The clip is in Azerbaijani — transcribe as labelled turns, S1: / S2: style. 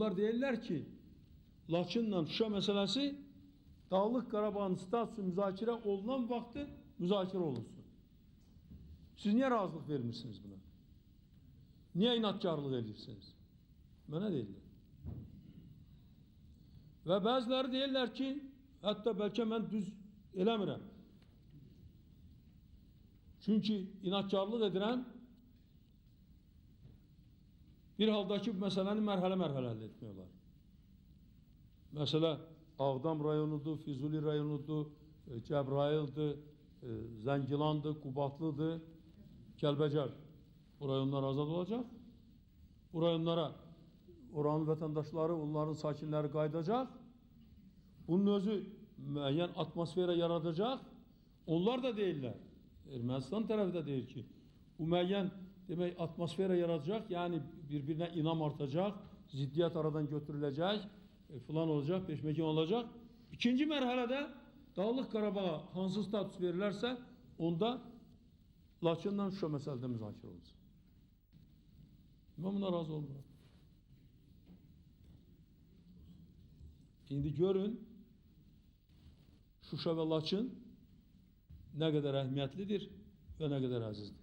S1: Onlar deyirlər ki, Laçınla Şuşa məsələsi Dağlıq Qarabağın statusu müzakirə olunan vaxtı müzakirə olunsun. Siz niyə razılıq vermirsiniz buna? Niyə inadkarlıq edirsiniz? Mənə deyirlər. Və bəziləri deyirlər ki, hətta bəlkə mən düz eləmirəm. Çünki inadkarlıq edirəm, bir halda ki, bu məsələni mərhələ-mərhələ həll etmək olar. Məsələ Ağdam rayonudur, Füzuli rayonudur, Cəbrayıldır, Zəngilandır, Qubadlıdır, Kəlbəcər. Bu rayonlar azad olacaq. Bu rayonlara oranın vətəndaşları, onların sakinləri qayıdacaq. Bunun özü müəyyən atmosfera yaradacaq. Onlar da deyirlər, Ermənistan tərəfi də deyir ki, bu müəyyən demək atmosfera yaradacaq, yəni bir-birinə inam artacaq, ziddiyyət aradan götürüləcək, filan olacaq, peşməkan olacaq. İkinci mərhələdə Dağlıq Qarabağa hansı status verilərsə, onda Laçınla Şuşa məsələdə müzakirə olunsun. Mən buna razı olmuram. İndi görün, Şuşa və Laçın nə qədər əhəmiyyətlidir və nə qədər əzizdir.